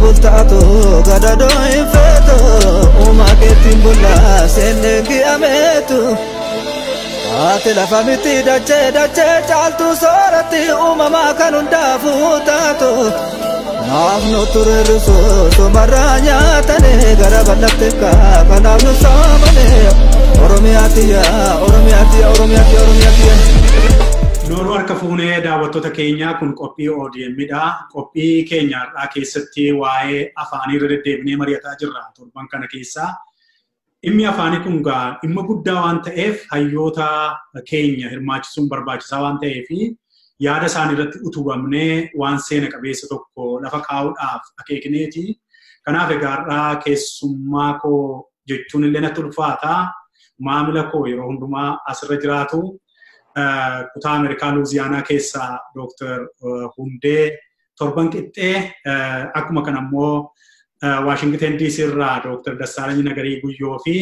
Bultaatu gadadoo hin feetu uumaa keetiin bullaa seennee gi'ameetu. Haati lafa miti dachee dachee caaltuu sooratti uumamaa kan hundaafuu taatu. Naaf nu tureerrisu sumarraa nyaatanii gara bal'atte kanaaf nu saamanii. Oromiyaa tiyya, Oromiyaa tiyya, Oromiyaa tiyya, Oromiyaa tiyya. Nooruu harka fuunee daawwattoota keenyaa, kun qophii ODM'dha. Qophii keenya har'aa keessatti waa'ee afaanii irra deddeebinee mari'ataa jirra torban kana keessaa. Dhimmi afaanii kun gaa dhimma guddaa waan ta'eef, hayyoota keenya hirmaachisuun barbaachisaa waan ta'eef, yaada isaanii irratti utubamnee waan seena qabeessa tokko lafa kaa'uudhaaf akeekneeti. Kanaaf egaa har'aa keessummaa koo jechuun illee natti ulfaata. Maamila koo yeroo hundumaa asirra jiraatu, kutaa Ameerikaa Luuziyaanaa keessaa Dooktar Hundee Torban Qixxee, akkuma kana immoo Waashingten DC irraa Dooktar Dassaalany Nagarii Guyyoo fi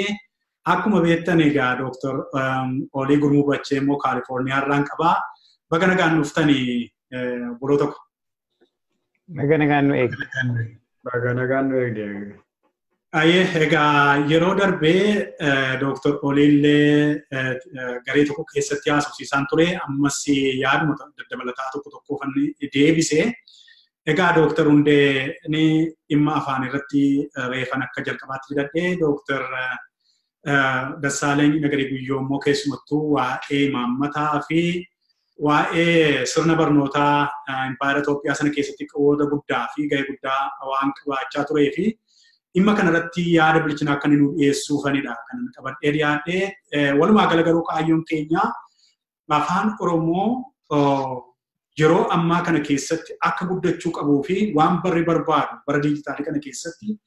akkuma beektan egaa Dooktar Olii Gurmuu Bachee immoo Kaalifoorniyaa irraan qabaa. Baga nagaan dhuftanii, obboloota ko. Baga nagaan nu eegde. Baga nagaan nu eegde. Ayyee, egaa yeroo darbee Dooktar Oliillee garee tokko keessatti haasofsiisaan ture, ammas yaaduma daddabalataa tokko tokko deebise. Egaa Dooktar Hundee ni dhimma afaan irratti reefan akka jalqabaatti fidadhee, Dooktar Dassaalany Nagarii Guyyoo immoo keessumattuu waa'ee imaammataa fi waa'ee sirna barnootaa impaayera Itoophiyaa sana keessatti qooda guddaa fi gahee guddaa waan qabaachaa turee fi dhimma kanarratti yaada bilchinaa akka inni nu dhiyeessuufanidha kan inni qabadhee dhiyaadhee. Walumaa gala garuu kaayyoon keenya afaan Oromoo yeroo ammaa kana keessatti akka guddachuu qabuu fi waan barri barbaadu bara diijitaalii kana keessatti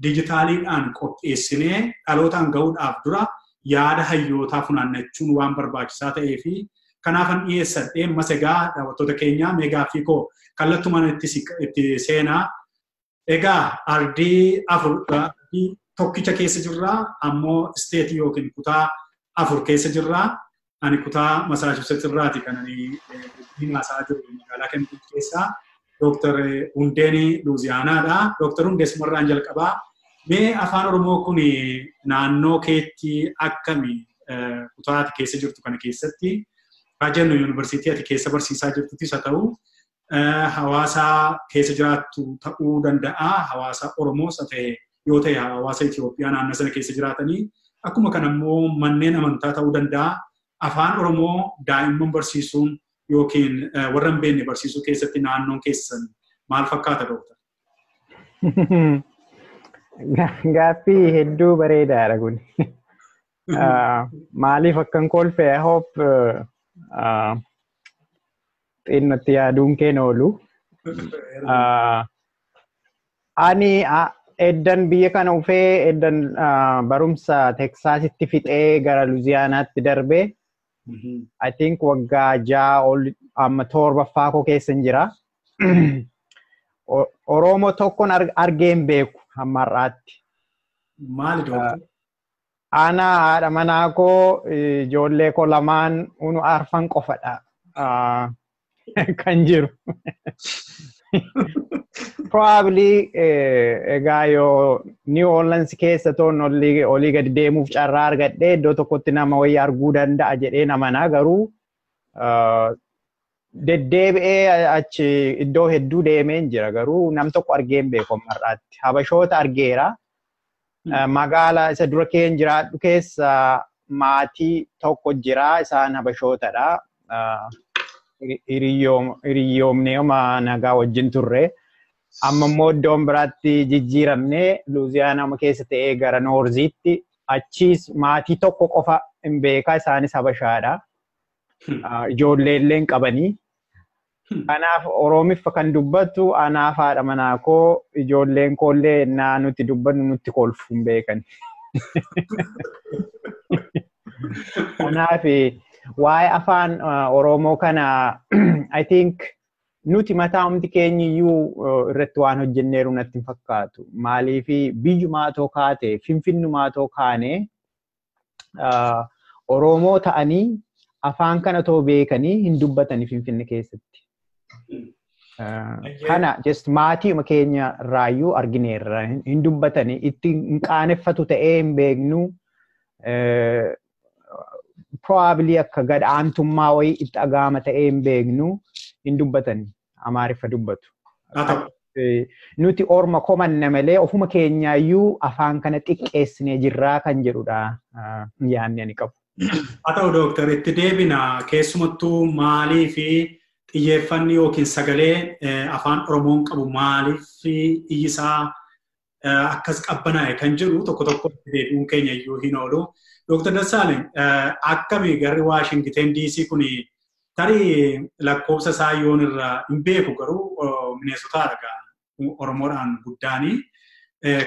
diijitaaliidhaan qopheessinee dhalootaan gahuudhaaf dura yaada hayyootaa funaannachuun waan barbaachisaa ta'ee fi kanaafan dhiyeessadhee. Ammas egaa daawwattoota keenya, mee gaaffii koo kallattumaan itti seenaa. Egaa ardii afur, ardii tokkicha keessa jirraa, ammoo isteetii yookiin kutaa afur keessa jirraa. Ani kutaa Masaachusetts irraati kan ani himaasaa jiru, magaalaa Cambridge keessaa. Dooktar Hundeen Luuziyaanaadha. Dooktar Hundee, sumarraan jalqabaa. Mee afaan Oromoo kun naannoo keetti akkami, kutaa ati keessa jirtu kana keessatti? Haa jennu yuunivarsiitii ati keessa barsiisaa jirtuttis haa ta'u, hawaasa keessa jiraattu ta'uu danda'a. Hawaasa Oromoos haa ta'e, yoo ta'e hawaasa Itoophiyaa naannoo sana keessa jiraatanii, akkuma kana immoo manneen amantaa ta'uu danda'a. Afaan Oromoo daa'imman barsiisuun yookiin warra hin beekne barsiisuu keessatti naannoon keessan maal fakkaata, Dooktar? Gaaffii hedduu bareedaadha kun. Maaliif akkan kolfe, I hope xinnatti yaaduun keen oolu. Ani eddan biyya kana dhufee, eddan barumsa Teksaasitti fixee gara Luuziyaanaatti darbee, I think waggaa 6 ol, amma torbaffaa koo keessa hin jira. Oromoo tokkoon argee hin beeku hamma har'aatti. Maali, Dooktar? Ana, haadha manaa koo, ijoollee koo lamaan, unu arfan qofadha kan jiru. Probably egaa yoo New Orleans keessa toon olii gadi deemuuf carraa argadhee iddoo tokkotti nama wayii arguu danda'a jedhee namanaa, garuu deddeebi'ee achi iddoo hedduu deemeen jira, garuu nam tokko argee hin beeku amma har'aatti. Habashoota argeera. Magaala isa dura keen jiraadhu keessa maatii tokko jira, isaan habashootadha. Hiriyyoomnee nagaa wajjin turre. Amma immoo iddoon biraatti jijjiiramnee Luuziyaanaa keessa ta'ee gara Noorziitti, achiis maatii tokko qofa hin beekaa, isaanis habashaadha. Ijoollee illee hin qabanii. Kanaaf Oromiffa kan dubbatu anaaf haadha manaa koo, ijoolleen koollee naa nuti dubbannu nutti kolfu, hin beekan. Kanaaf waa'ee afaan Oromoo kana I think nuti mataa humti keenya iyyuu irratti waan hojjenneeru natti hin fakkaatu. Maaliif, biyyumaa too kaate, Finfinnumaa too kaane, Oromoo ta'anii afaan kana too beekanii hin dubbatanii Finfinne keessatti. Kana just maatiima keenya irraayyuu argineerra hin dubbatani itti hin qaaneffatu ta'ee hin beeknu probably akka gad aantummaa wayii itti dhaga'ama ta'ee hin beeknu hin dubbatani Amaariffa dubbatu. Nuti orma komanna malee ofuma keenyaayyuu afaan kana xiqqeessinee jirraa kan jedhudha yaadni ani qabu. Haa ta'u dooktar itti deebina keessumattuu maalii fi xiyyeeffanni yookiin sagalee afaan Oromoon qabu maaliif iyyisaa akkas qabbanaa'e kan jedhu tokko tokko itti deebi'uun keenya iyyuu hin oolu. Dooktar Dassaaleny akkami garri Waashingiten DC kun tarii lakkoofsa isaa yoon irraa hin beeku garuu Mineesotaadha Oromoodhaan guddaanii.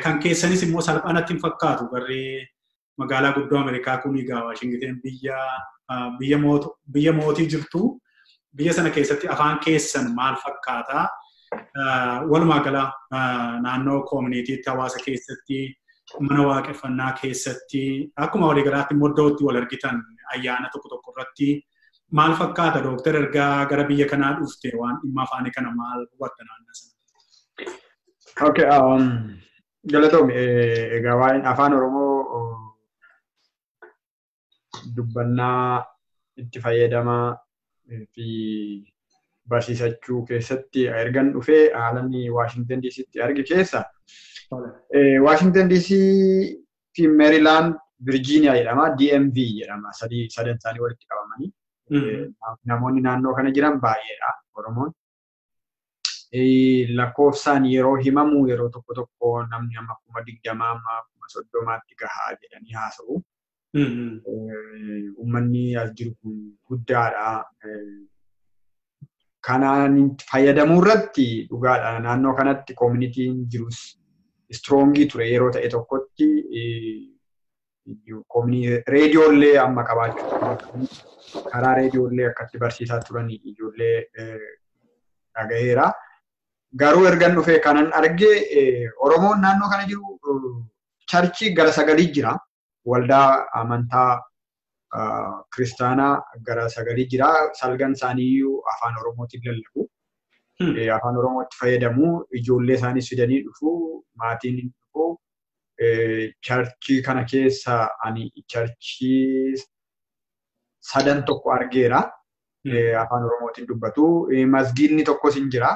Kan keessanis immoo salphaanatti hin fakkaatu garri magaalaa guddoo Ameerikaa kun egaa Waashingiten biyya mootii jirtu. Biyya sana keessatti afaan keessan maal fakkaata? Walumaa gala naannoo koominitiitti hawaasa keessatti mana waaqeffannaa keessatti akkuma waliigalaatti immoo iddootti wal argitan ayyaana tokko tokko irratti maal fakkaata dooktar ergaa gara biyya kanaa dhufte waan dhimma afaanii kana maal hubatta naannoo sana? Okay, galatoomi egaa waa'een afaan Oromoo dubbannaa itti fayyadamaa fi barsiisachuu keessatti ergan dhufee haalanni Waashington DCtti arge keessa Waashington DC fi Maryland Virginia jedhama DMV jedhama sadan isaanii walitti qabamanii namoonni naannoo kana jiran baay'eedha Oromoon. Lakkoofsaan yeroo himamu yeroo tokko tokko namni amma 20,000 amma 30,000 gahaa jedhanii haasa'u. Uummanni as jiru kun guddaadha. Kanaan fayyadamuu irratti dhugaadha. Naannoo kanatti koomunitiin jirus istroongii ture yeroo ta'e tokkotti reediyoollee amma qabaachuu karaa reediyoollee akkatti barsiisaa turan ijoollee dhagaheera. Garuu ergan dhufee kanan arge Oromoon naannoo kana jiru charchii gara 9 jira. Waldaa amantaa kiristaanaa gara 9 jira. Salgan isaaniiyyuu afaan Oromootiin lallabu. Afaan Oromootti fayyadamu. Ijoollee isaaniis fidanii dhufu. Maatiin dhufu. Charchii kana keessa ani charchii 3 tokko argeera. Afaan Oromootiin dubbatu. Masgiidni tokkos hin jira.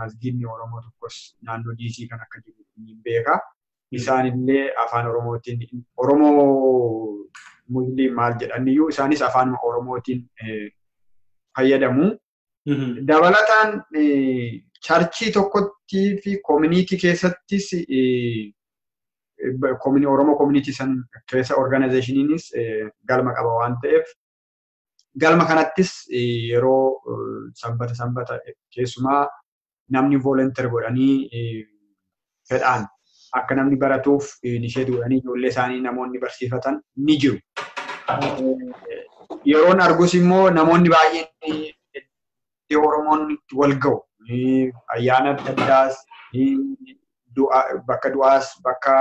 Masgiidni Oromoo tokkos naannoo DC kan akka jiru hin beeka. Isaanillee afaan Oromootiin Oromoo Musliim maal jedhaniyyuu isaanis afaan Oromootiin fayyadamu. Dabalataan charchii tokkotti fi koomunitii keessattis Oromoo koomunitii san keessa orgaanayizeeshiniinis galma qaba waan ta'eef galma kanattis yeroo sanbata sanbata keessumaa namni volunteer godhanii fedhaan akka namni baratuuf initiate godhanii ijoollee isaanii namoonni barsiifatan ni jiru. Yeroon argus immoo namoonni baay'een iddoo Oromoon itti wal ga'u ayyaana adda addaas bakka du'aas bakka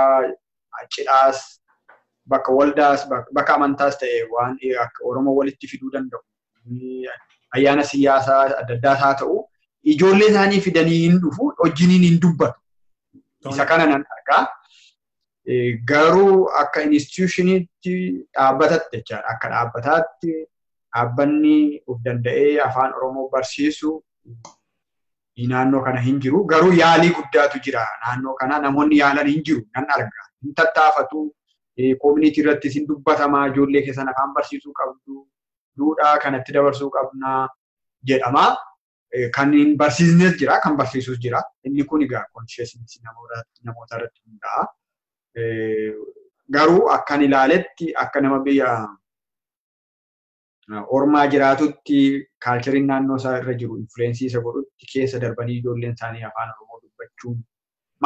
cidhaas bakka waldaas bakka amantaas ta'e waan akka Oromoo walitti fiduu danda'u ayyaana siyaasaa adda addaas haa ta'u ijoollee isaanii fidanii hin dhufu wajjiniin hin dubbatu. Isa kana nan argaa. Garuu akka institutionitti dhaabbatatti jechaadha. Akka dhaabbataatti dhaabbanni of danda'ee afaan Oromoo barsiisu naannoo kana hin jiru. Garuu yaalii guddaatu jira. Naannoo kana namoonni yaalan hin jiru. Nan arga. Hin tattaafatu. Koomunitii irrattis hin dubbatamaa. Ijoollee keessan afaan barsiisuu qabdu. Duudhaa kanatti dabarsuu qabna jedhama. Kan hin barsiisnes jira, kan barsiisus jira. Inni kun egaa consciousness namoota irratti hundaa'a. Garuu akkan ilaaletti akka nama biyya ormaa jiraatutti kaalchariin naannoo isaa irra jiru influensii isa godhutti keessa darbanii ijoolleen isaanii afaan Oromoo dubbachuun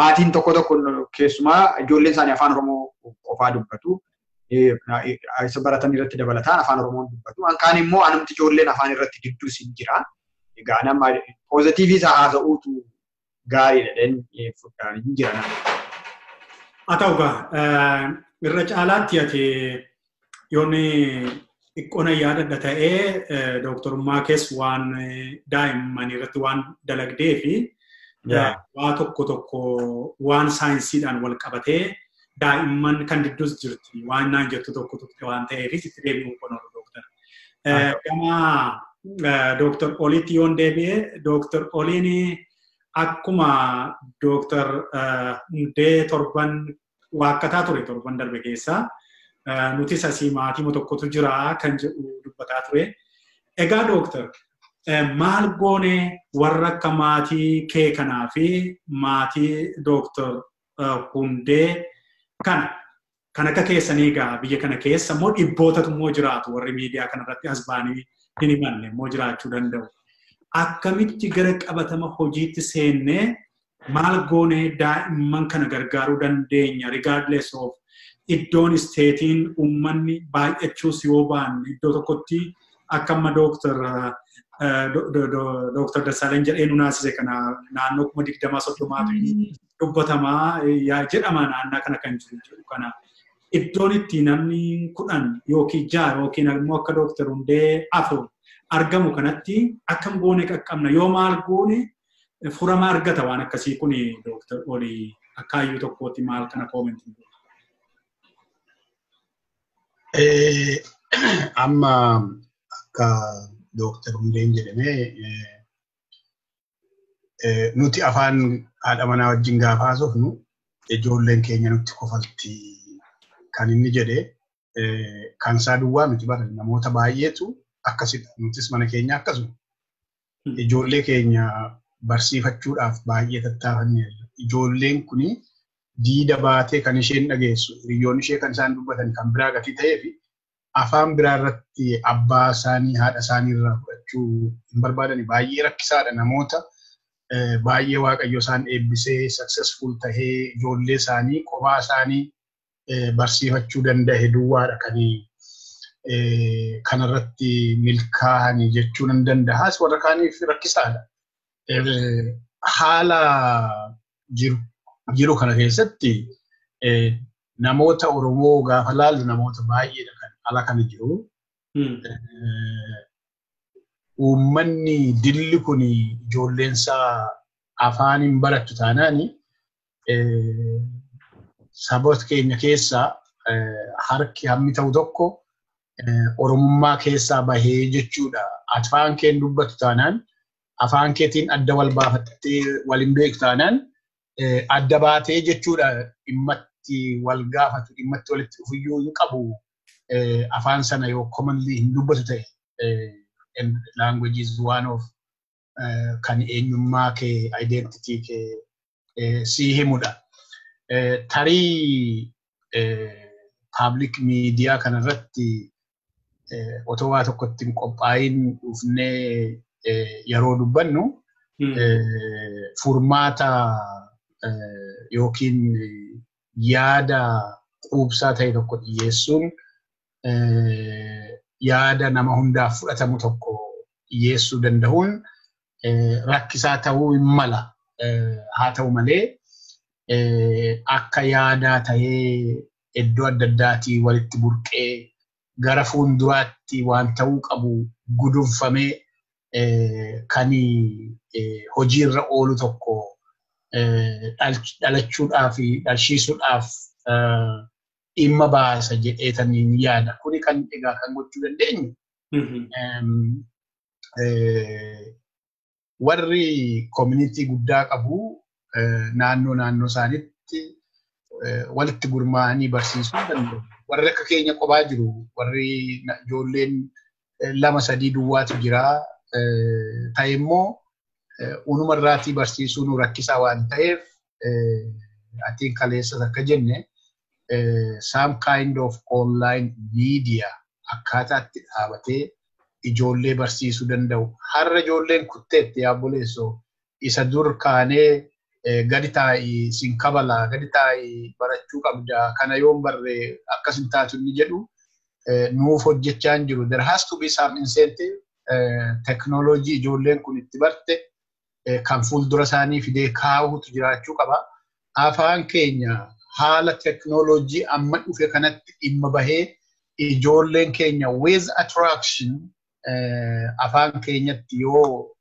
maatiin tokko tokko keessumaa ijoolleen isaanii afaan Oromoo qofaa dubbatu. Isa baratan irratti dabalataan afaan Oromoo dubbatu. Kaan immoo anumti ijoolleen afaan irratti didduus hin jira. Egaa nama poozitiivii isaa haasa'uutu gaariidha jedheen fudhaan hin jira nama. Haa ta'u egaa irra caalaatti ati yoonni Xiqqoona yaadadha ta'ee dooktorummaa keessa waan daa'immanii irratti waan dalagdee fi waa tokko tokko waan saayinsiidhaan wal qabatee daa'imman kan didduus jirti waan naan jettu tokko tokko waan ta'eef itti deebi'uun kun oolu dooktar. Gama dooktar Oliitti yoon deebi'e, dooktar Oliin akkuma dooktar Hundee torban waakkataa ture torban darbe keessaa nutis asii maatii tokkotu jira kan jedhu dubbataa ture. Egaa dooktar, maal goone warra akka maatii kee kanaa fi maatii dooktar Hundee kana kan akka keessanii egaa biyya kana keessa immoo dhibbootatu immoo jiraatu, warri miidiyaa kanarratti as ba'anii hin himanne immoo jiraachuu danda'u. Akkamitti gara qabatama hojiitti seennee maal goone daa'imman kana gargaaruu dandeenya, regardless of iddoon isteetiin uummanni baay'achuus yoo baanne, iddoo tokkotti akka amma dooktar Dassaalany jedhee nu naasise kana naannoo 20,000-30,000tu dubbatamaa jedhama naannaa kana kan jiru jedhu kana. Iddoon itti namni 10 yookiin 6 yookiin immoo akka dooktar Hundee 4 argamu kanatti akkam goone qaqqabna, yoo maal goone furama argata waan akkasii kun? Dooktar Olii, akka hayyuu tokkootti maal kana koomentii godhu? Amma akka dooktar Hundeen jedhamee, nuti afaan haadha manaa wajjin gaafa haasofnu ijoolleen keenya nutti kofalti kan inni jedhe kan isaa duwwaa miti, bara namoota baay'eetu akkasidha. Nutis mana keenya akkasuma. Ijoollee keenya barsiifachuudhaaf baay'ee tattaafanneerra. Ijoolleen kuni diida baatee kan isheen dhageessu, hiriyoonni ishee kan isaan dubbatan kan biraa gatii ta'ee fi afaan biraa irratti abbaa isaanii haadha isaanii irraa fudhachuu hin barbaadani. Baay'ee rakkisaadha. Namoota baay'ee Waaqayyo isaan eebbisee successful tahee ijoollee isaanii kophaa isaanii barsiifachuu danda'e duwwaadha kan kanarratti milkaa'anii jechuu nan danda'a. Warra kaaniif rakkisaadha. Haala jiru kana keessatti namoota Oromoo gaafa laallu namoota baay'eedha kan ala kana jiru. Uummanni dilli kun ijoolleensaa afaan hin barattu taanaani, saboota keenya keessaa harki hammi ta'u tokko Oromummaa keessaa bahee jechuudha. Afaan keen dubbatu taanaan, afaan keetiin adda wal baafattee wal hin beektu taanaan, adda baatee jechuudha. Dhimmatti wal gaafatu, dhimmatti walitti dhufuyyuu hin qabu, afaan sana yoo commonly hin dubbatu ta'e. And language is one of kan eenyummaa kee, identity kee sii himudha. Tarii public media kanarratti otoo waa tokkotti hin qophaa'in dhufnee yeroo dubbannu furmaata yookiin yaada quubsaa ta'e tokko dhiyeessuun, yaada nama hundaaf fudhatamu tokko dhiyeessuu danda'uun rakkisaa ta'uu hin mala. Haa ta'u malee, akka yaadaa ta'ee iddoo adda addaatii walitti burqee gara fuulduraatti waan ta'uu qabu gudunfamee kan hojiirra oolu tokko dhalachuudhaaf fi dhalchiisuudhaaf dhimma baasa jedheetaniin yaada. Kuni kan egaa kan gochuu dandeenyu, warri community guddaa qabu naannoo naannoo isaaniitti walitti gurmaa'anii barsiisuu danda'u. Warri akka keenya qophaa jiru, warri ijoolleen lama sadii duwwaatu jira. Ta'e immoo unumarraatii barsiisuu nu rakkisaa waan ta'eef, atiin kaleessas akka jenne, some kind of online media akkaataatti dhaabatee ijoollee barsiisuu danda'u. Har'a ijoolleen kutteetti yaabboleessoo isa dur kaanee gadi taa'ii sin kabalaa, gadi taa'ii barachuu qabda, kana yoon barree akkas hin taatu inni jedhu nuuf hojjechaa hin jiru. There has to be some incentive. Teknooloojii ijoolleen kun itti barte kan fuuldura isaanii fidee kaa'utu jiraachuu qaba. Afaan keenya haala teknooloojii amma dhufe kanatti dhimma bahee Ijoolleen keenya with attraction afaan keenyatti yoo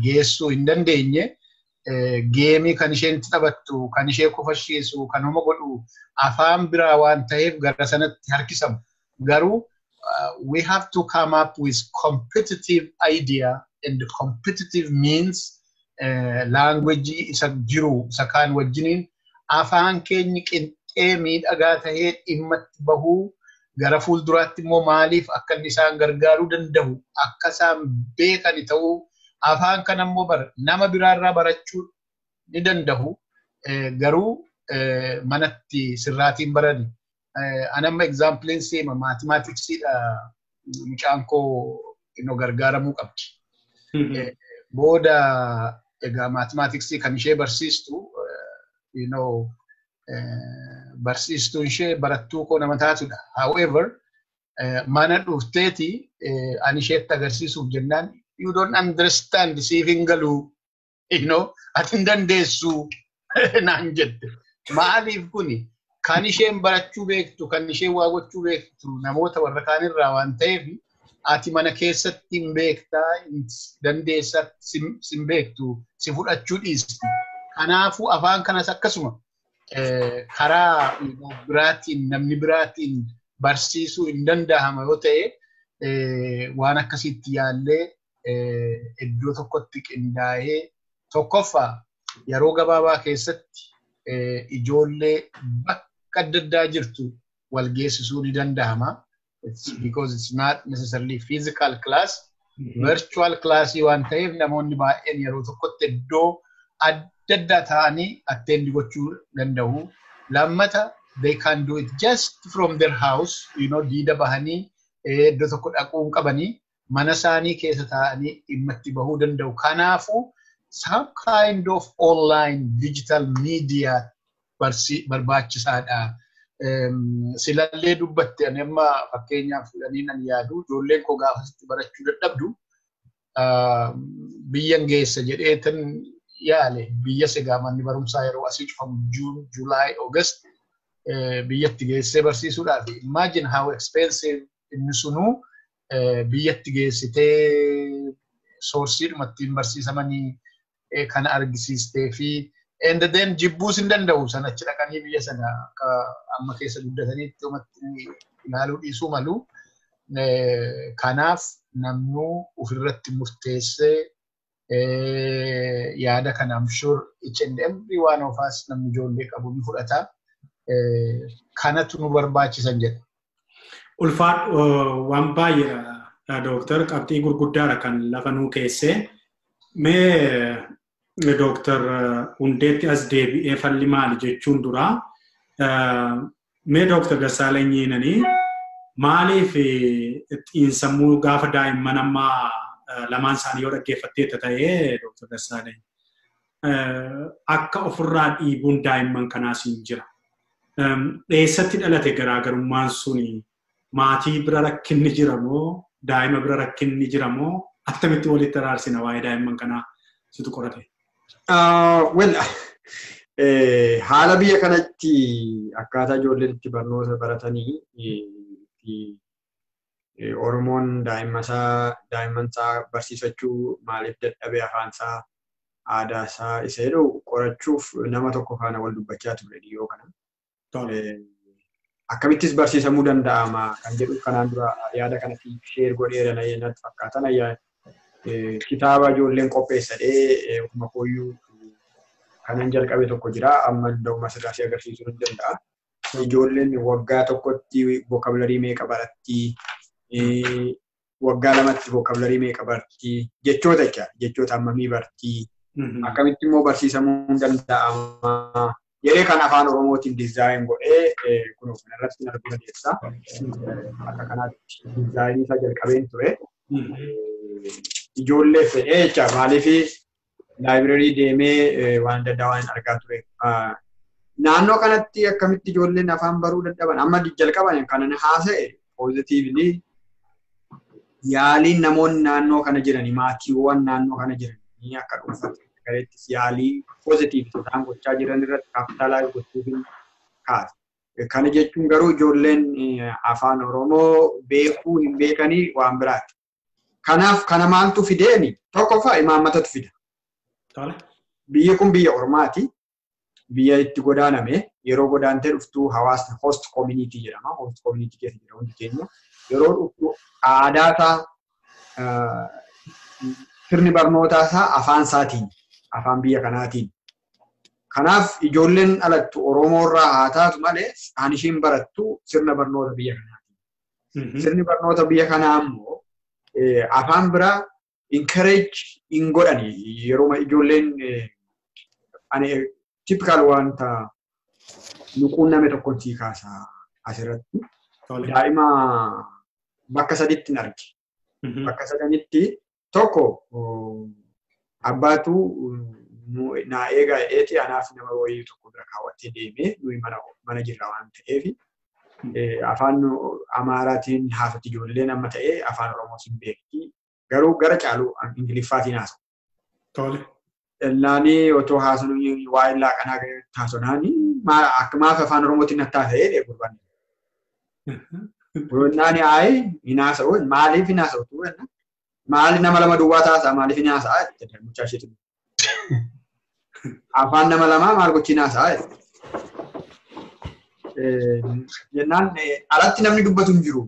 geessuu hin dandeenye, game kan isheen itti taphattu, kan ishee kofashiisu, kan homa godhu afaan biraa waan ta'eef gara sanatti harkisamu. Garuu we have to come up with competitive idea and competitive means, language isa jiru isa kaan wajjiniin afaan keenya qinxee miidhagaa tahee dhimma itti bahuu, gara fuulduraatti immoo maaliif akka inni isaan gargaaruu danda'u akka isaan beekani ta'uu. Afaan kana immoo nama biraarraa barachuu ni danda'u, garuu manatti sirraatiin barani. Anamma exampleiin seema mathematicsiidha, mucaan koo gargaaramuu qabdi. Booda egaa mathematicsii kan ishee barsiistu barsiistuun ishee barattuu koo nama taatudha. However, mana dhufteeti ani isheetti agarsiisuuf jennaan, "You don't understand, siif hin galuu, ati hin dandeessu," naan jette. Maaliif? Kuni kan isheen barachuu beektu, kan isheen waa gochuu beektu namoota warra kaanirraa waan ta'eef, ati mana keessatti hin beektaa, hin dandeessa, sin beektu, si fudhachuu dhiisti. Kanaafuu afaan kanas akkasuma karaa biraatiin namni biraatiin barsiisuu hin danda'ama yoo ta'e, waan akkasitti yaallee iddoo tokkotti qindaa'ee, tokkoffaa yeroo gabaabaa keessatti ijoollee bakka adda addaa jirtu wal geessisuu ni danda'ama. It's because it's not necessarily physical class, virtual classii waan ta'eef namoonni baay'een yeroo tokkotti iddoo adda addaa ta'anii attend gochuu danda'u. Lammata, they can do it just from their house, diida bahanii iddoo tokko dhaquu hin qabanii, mana isaanii keessa taa'anii dhimma itti bahuu danda'u. Kanaafuu some kind of online digital media barbaachisaadha. Silallee dubbatte, ani amma fakkeenyaaf fudhanii nan yaadu, ijoolleen koo gaafasitti barachuu dadhabdu biyyan geessa jedheetan yaale. Biyya segaa manni barumsaa yeroo asii cufamu June, July, August biyyatti geessee barsiisuudhaaf, imagine how expensive inni sunuu, biyyatti geessitee sourceiidhuma ittiin barsiisamanii kana argisiistee fi and then jibbuus hin danda'u. Sanachi dhaqanii biyya sana akka amma keessa guddataniitti umatti ilaaluu dhiisuu malu. Kanaaf namnuu ofirratti murteessee yaada kana, I'm sure each and every one of us, namni ijoollee qabu ni fudhata. Kanatu nu barbaachisan jedha. Ulfaadhu, waan baay'eedha, dooktar, qabxii gurguddaadha kan lafa nuu keessee. Mee dooktar Hundeetti as deebi'ee falli maali jechuun duraa, mee dooktar Dassaalany Yeenanii, maaliif xiinsammuu gaafa daa'imman ammaa lamaan isaanii yoo dhaggeeffatteetta ta'ee, dooktar Dassaalany, akka ofirraa dhiibuun daa'imman kanaas hin jira. Eessatti dhalate garaagarummaan suni? Maatii bira rakkinni jira moo daa'ima bira rakkinni jira moo attamitti walitti araarsina? Waa'ee daa'imman kanaa situ qorate? Well, haala biyya kanatti akkaataa ijoolleen itti barnoota baratanii fi Oromoon daa'imman isaa barsiisachuu maaliif dadhabee, afaan isaa, aadaa isaa isa jedhu qorachuuf nama tokko faana wal dubbachaa ture dhiyoo kana. Akkamittis barsiisamuu danda'ama kan jedhu kanaan dura yaada kana share godheera natti fakkaatan. Kitaaba ijoolleen qopheessadhee ofuma kooyyuu kanan jalqabe tokko jira, amma danda'uma sirraa si agarsiisuu ni danda'a. Ijoolleen waggaa tokkotti vocabulary meeqa baratti, waggaa lamatti vocabulary meeqa barti, jechoota jechaadha, jechoota hammamii barti, akkamitti immoo barsiisamuu danda'ama yeree kan afaan Oromootiin design godhee kun kanarratti arguu dandeessa. Akka kanaatti designii isaa jalqabeen ture. Ijoollee fedhee jecha, maaliif library deemee waan adda addaa waan argaa ture. Naannoo kanatti akkamitti ijoolleen afaan baruu dadhaban, amma jalqaban kanan haasa'e, positively yaaliin namoonni naannoo kana jiranii, maatiiwwan naannoo kana jiranii akka dhuunfaatti gareettis yaalii positive isaan gochaa jiran irratti capitalize gochuufin kaasa. Kana jechuun garuu ijoolleen afaan Oromoo beekuu hin beekanii waan biraati. Kanaaf kana maaltu fideeni? Tokkoffaa imaammatatu fida. Biyyi kun biyya ormaati. Biyya itti godaaname yeroo godaantee dhuftu hawaasni host community jedhama. Host community keessa jira hundi keenya. Yeroo dhuftu aadaa isaa sirni barnootaa isaa afaan isaatiin, afaan biyya kanaatiin. Kanaaf ijoolleen dhalattu Oromoo irraa haa taatu malee kan ishiin barattu sirna barnoota biyya kanaatiin. Sirni barnoota biyya kanaa immoo afaan biraa encourage hin godhani. Yeroo ijoolleen ani typical wanta nu quunname tokkoon sii kaasa asirratti. Daa'ima bakka saditti hin arge. Bakka sadanitti tokko abbaatu naa eegaa jedheeti anaaf nama wayii tokko bira kaawwattee deemee nuyi mana jirra waan ta'eef afaan Amaaraatiin haasofti ijoolleen amma ta'ee afaan Oromoos hin beekti. Garuu gara caalu Ingiliffaatiin haasa'u. Tole. Naani otoo haasofnu waa'ee laaqanaa haasonaani maaf afaan Oromootiin natti haasa'ee gurbaan. Naani ayi hin haasa'u maaliif hin haasa'u maali nama lama duwwaa taasa'a maaliif hin haasa'a jedhe mucaa isheetu. Afaan nama lamaa maal gochiin haasa'a jedhe. Jennaan alatti namni dubbatu hin jiru.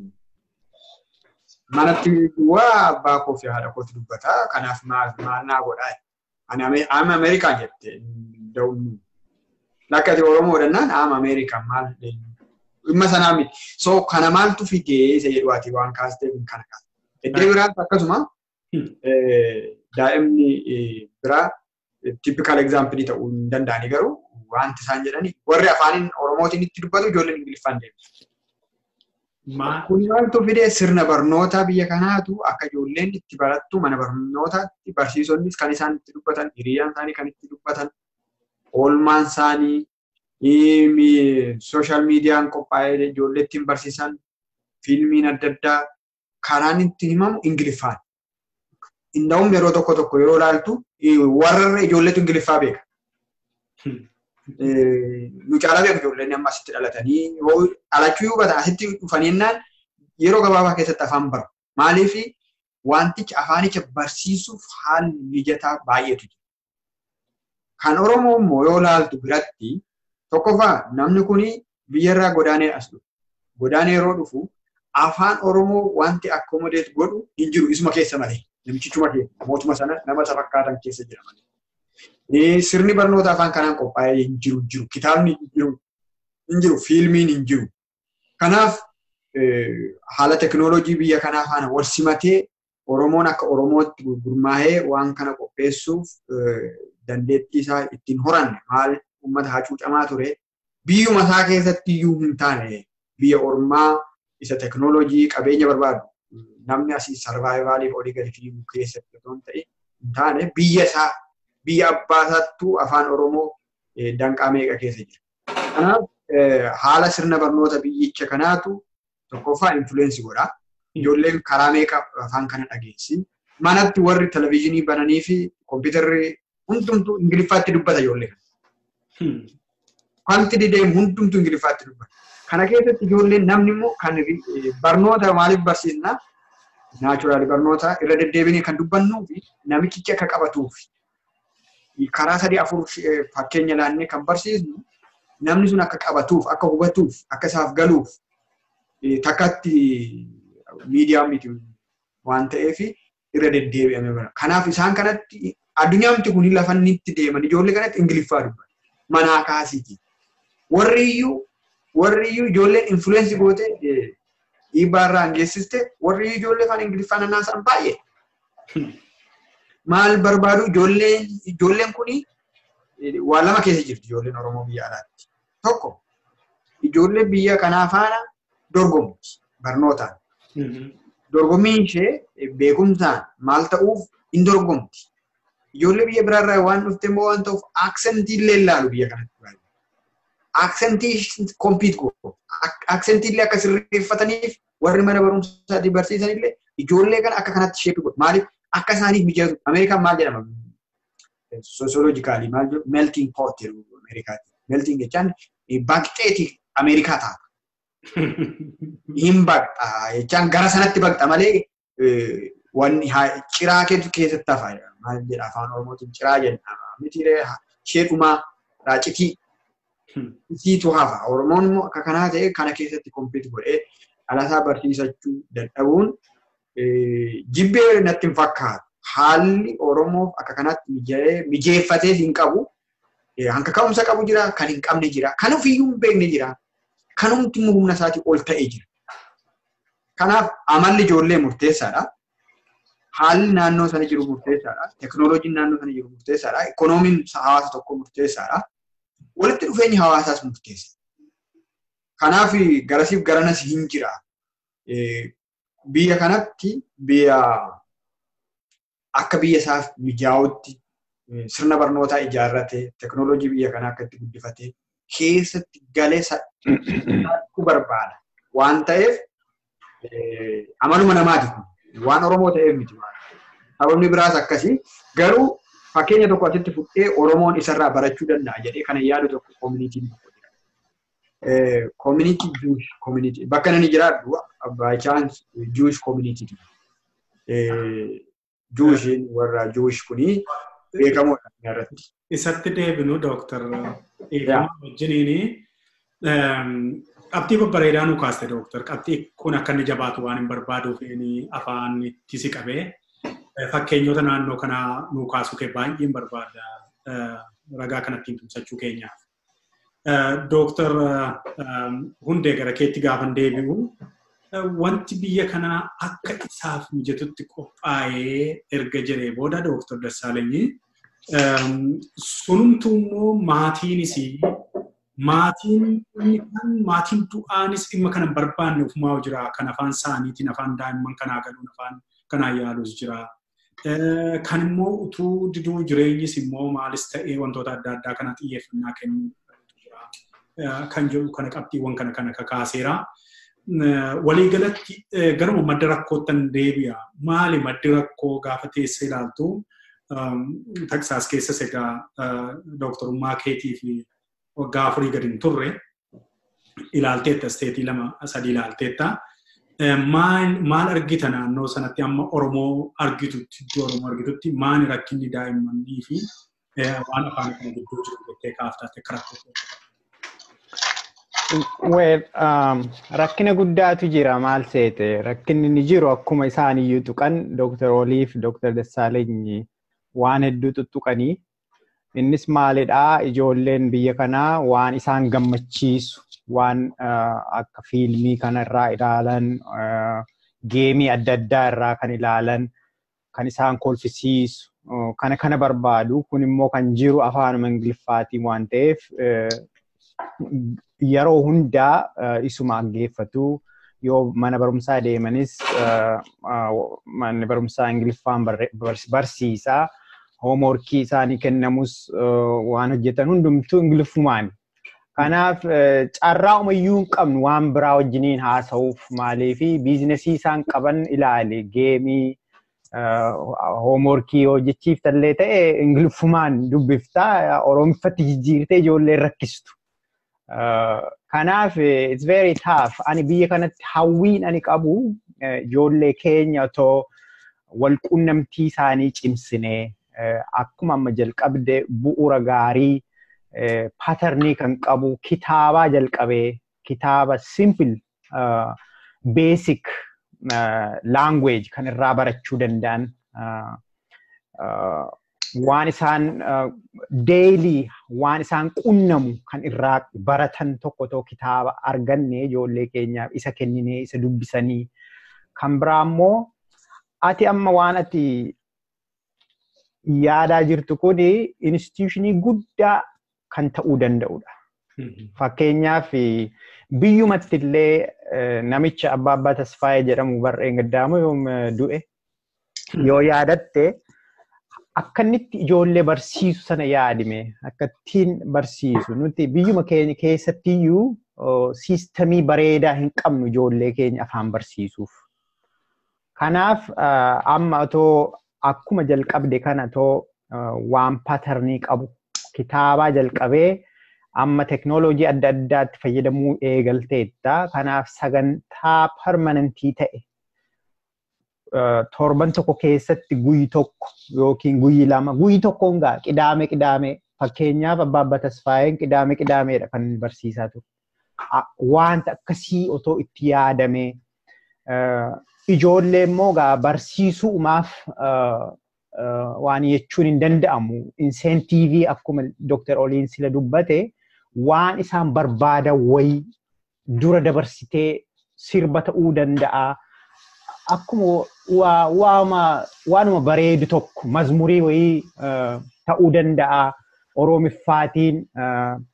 Manatti duwwaa abbaa koo fi haadha kootu dubbata. Kanaaf maal naa godhaa. Ani am Ameerikaan jette da'umnu. Lakka ati Oromoo jennaan am Ameerikaan maal dhimma sanaa miti. So kana maaltu fidee isa jedhu ati waan kaasteef kana kaasa. Iddoo biraas akkasuma daa'imni biraa typical example ta'uu hin danda'ani garuu wanti isaan jedhani warri afaaniin Oromootiin itti dubbatu ijoolleen Ingiliffaan deemu. Kun maaltu fidee sirna barnootaa biyya kanaatu akka ijoolleen itti barattu mana barnootaatti barsiisonnis kan isaan itti dubbatan hiriyyaan isaanii kan itti dubbatan oolmaan isaanii sooshaal miidiyaan qophaa'ee ijoollee ittiin barsiisan fiilmiin adda addaa karaan itti himamu Ingiliffaan. Inda'uun yeroo tokko tokko yeroo ilaaltu warra ijoolleetu Ingiliffaa beeka. Nu caalaa beeku ijoolleen amma asitti dhalatanii yoo dhalachuu yoo baatan asitti dhufanii jennaan yeroo gabaabaa keessatti afaan baru. Maaliif wantichi afaanicha barsiisuuf haalli mijataa baay'eetu jira. Kan Oromoo immoo yoo ilaaltu biratti tokkoffaa namni kun biyyarraa godaanee as dhufu. Godaanee yeroo dhufu afaan Oromoo wanti accommodate godhu hin jiru isuma keessa malee. Namichichuma keessa mootuma sana nama isa fakkaatan keessa jira malee. Sirni barnoota afaan kanaan qophaa'ee hin jiru kitaabni hin jiru fiilmiin hin jiru. Kanaaf haala teknooloojii biyya kanaa faana wal simatee Oromoon akka Oromootti gurmaa'ee waan kana qopheessuuf dandeettii isaa ittiin horanne maal uummata hacuucamaa ture biyyuma isaa keessatti iyyuu hin taane biyya ormaa isa teknooloojii qabeenya barbaadu namni asii sarvaayivaaliif olii gadi fiigu keessatti otoo hin ta'in hin taane biyya isaa biyya abbaa isaattuu afaan Oromoo danqaa meeqa keessa jira. Kanaaf haala sirna barnoota biyyicha kanaatu tokkoffaa influensi godha. Ijoolleen karaa meeqa afaan kana dhageessi. Manatti warri televizyiinii bananii fi kompiitarri hundumtuu Ingiliffaatti dubbata ijoollee kana. Wanti dideemu hundumtuu Ingiliffaatti dubbata. Kana keessatti ijoolleen namni immoo kan barnoota maaliif barsiisna? Naachuraali barnoota irra deddeebinee kan dubbannuu fi namichichi akka qabatuuf karaa 3-4 fakkeenya laannee kan barsiisnu namni sun akka qabatuuf, akka hubatuuf, akka isaaf galuuf takkatti miidiyaa miti waan ta'eef irra deddeebi'ame bara. Kanaaf isaan kanatti addunyaamti kun lafa inni itti deeman ijoollee kanatti Ingiliffaa dubbatu. Manaa kaasiiti. Warri iyyuu ijoolleen influensi goote dhiibbaa irraa geessiste warri iyyuu ijoollee afaan Ingiliffaa nanaasaan baay'ee. Maal barbaadu ijoolleen kuni waa lama keessa jirti ijoolleen Oromoo biyya alaatti. Tokko ijoollee biyya kanaa faana dorgomti barnootaan. Dorgommiin ishee beekumsaan maal ta'uuf hin dorgomti. Ijoollee biyya biraarraa waan dhufte immoo waan ta'uuf aksentii illee ilaalu biyya kanatti baay'ee. Aksentii kompiit godhu. Aksentii illee akka sirreeffataniif warri mana barumsaatii barsiisan illee ijoollee kana akka kanatti sheepii godhu. Maaliif akka isaaniif mijatu. Ameerikaan maal jedhama? Soosiyoloojikaalii maal jedhu? Melting pot jedhu Ameerikaatti. Melting jechaan baqxeeti Ameerikaa taata. Hin baqxa jechaan gara sanatti baqxa malee wanni ciraa keessatti hafa. Maal jedha afaan Oromootiin ciraa jenna. Mitiiree ishee dhumaa raacitii isiitu hafa. Oromoon immoo akka kanaa ta'e kana keessatti kompiit godhee dhalasaa barsiisachuu dadhabuun jibbee natti hin fakkaatu. Haalli Oromoof akka kanatti mijeeffatee hin qabu. Hanka ka'umsa qabu jira, kan hin qabne jira, kan ofiiyyuu hin beekne jira, kan humti immoo humna isaatii ol ta'e jira. Kanaaf amalli ijoollee murteessaadha. Haalli naannoo sana jiru murteessaadha. Teknooloojiin naannoo sana jiru murteessaadha. Ikoonomiin hawaasa tokkoo murteessaadha. Walitti dhufeenyi hawaasaas murteessa. Kanaaf garasiif garanas hin jira. Biyya kanatti biyya akka biyya isaaf mijaa'utti sirna barnootaa ijaarratee teknooloojii biyya kanaa akka itti guddifatee keessatti galee sadhuu barbaada. Waan ta'eef amaluma namaati kun. Waan Oromoo ta'eef miti. Sababni biraas akkasii. Garuu fakkeenya tokko asitti fudhee Oromoon isarraa barachuu danda'a jedhee kana yaadu tokko koominitiin tokko jira. Koominitii Jewish koominitii bakka inni jiraadhu by chance Jewish community. Jewishiin warra Jewish kunii beekamoodha irratti. Isatti deebinu Dooktar Eegamaa wajjiniini qabxii babbareedaa nu kaaste Dooktar. Qabxii kun akka inni jabaatu waan hin barbaaduuf afaan itti si qabee fakkeenyota naannoo kanaa nu kaasuu kee baay'een barbaada ragaa kanattiin tumsachuu keenyaaf. Dooktar Hundee gara keetti gaafan deebi'u wanti biyya kanaa akka isaaf mijatutti qophaa'ee erga jedhee booda Dooktar Dassaalenyi sunumtuu immoo maatiinis maatiin maatiin du'aanis dhimma kana hin barbaanne ofumaa jira kan afaan isaaniitiin afaan daa'imman kanaa galuun afaan kanaa yaalus jira. Kan immoo utuu diduu jireenyis immoo maalis ta'ee wantoota adda addaa kana xiyyeeffannaa kennuu jira. Kan jedhu kana qabxiiwwan kana kana kakaaseera. Waliigalatti garuma madda rakkoottan deebi'a. Maali maddi rakkoo gaafa teessee ilaaltu Teksaas keessas egaa dooktorummaa keetii fi waggaa 4 gadi hin turre ilaalteetta isteetii 2 3 ilaalteetta. Maal argita naannoo sanatti amma Oromoo argitutti iddoo Oromoo argitutti maali rakkinni daa'immanii fi waan afaan kana gidduu jiru jettee kaaftaate akka rakkoo? Well, rakkina guddaatu jira maal seete rakkinni ni jiru akkuma isaan iyyuu tuqan Dooktar Oliif Dooktar Dassaaleny waan hedduu tuttuqanii innis maalidhaa ijoolleen biyya kanaa waan isaan gammachiisu waan akka fiilmii kanarraa ilaalan geemii adda addaa irraa kan ilaalan kan isaan kolfisiisu kana kana barbaadu kun immoo kan jiru afaanuma Ingiliffaatiin waan ta'eef yeroo hundaa isuma dhaggeeffatu yoo mana barumsaa deemanis manni barumsaa Ingiliffaan barsiisaa hoomworkii isaanii kennamus waan hojjetan hundumtuu Ingiliffumaan. Kanaaf carraa umayyuu hin qabnu waan biraa wajjiniin haasa'uuf maaliifi biizinesii isaan qaban ilaali geemii hoomworkii hojjechiiftallee ta'e Ingiliffumaan dubbiftaa Oromiffatti jijjiirtee ijoollee rakkistu. Kanaaf it's very tough. Ani biyya kanatti hawwiin ani qabu ijoollee keenya otoo wal quunnamtii isaanii cimsinee akkuma amma jalqabde bu'uura gaarii patternii kan qabu kitaabaa jalqabee kitaaba simple basic language kan irraa barachuu danda'an waan isaan daily waan isaan qunnamu kan irraa baratan tokko tokko kitaaba arganne ijoollee keenyaaf isa kenninee isa dubbisanii kan biraa immoo ati amma waan ati yaadaa jirtu kuni institutionii guddaa kan ta'uu danda'udha. Fakkeenyaaf biyyumatti illee namicha Abbaa Abbaa Tasfaayee jedhamu barreen gaddaamu yoom du'e yoo yaadatte akka inni ijoollee barsiisu sana yaadime akka ittiin barsiisu nuti biyyuma keenya keessattiyyuu siistamii bareedaa hin qabnu ijoollee keenya afaan barsiisuuf. Kanaaf amma otoo akkuma jalqabde kana otoo waan patternii qabu kitaabaa jalqabee Amma teknooloojii adda addaatti fayyadamuu eegalteetta. Kanaaf sagantaa permanentii ta'e torban tokko keessatti guyyi tokko yookiin guyyi lama, guyyi tokkoon gaa, qidaame qidaame, fakkeenyaaf Abbaa Tasfaayeen qidaame qidaameedha kan barsiisaa ture. Wanta akkasii otoo itti yaadamee, ijoollee immoo gaa barsiisuumaaf waan jechuun hin danda'amu. Incentive akkuma Dr. Oliin sila dubbate, waan isaan barbaadan wayii dura dabarsitee sirba ta'uu danda'a. Akkuma waanuma bareedu tokko mazmurii wayii ta'uu danda'a. Oromiffaatiin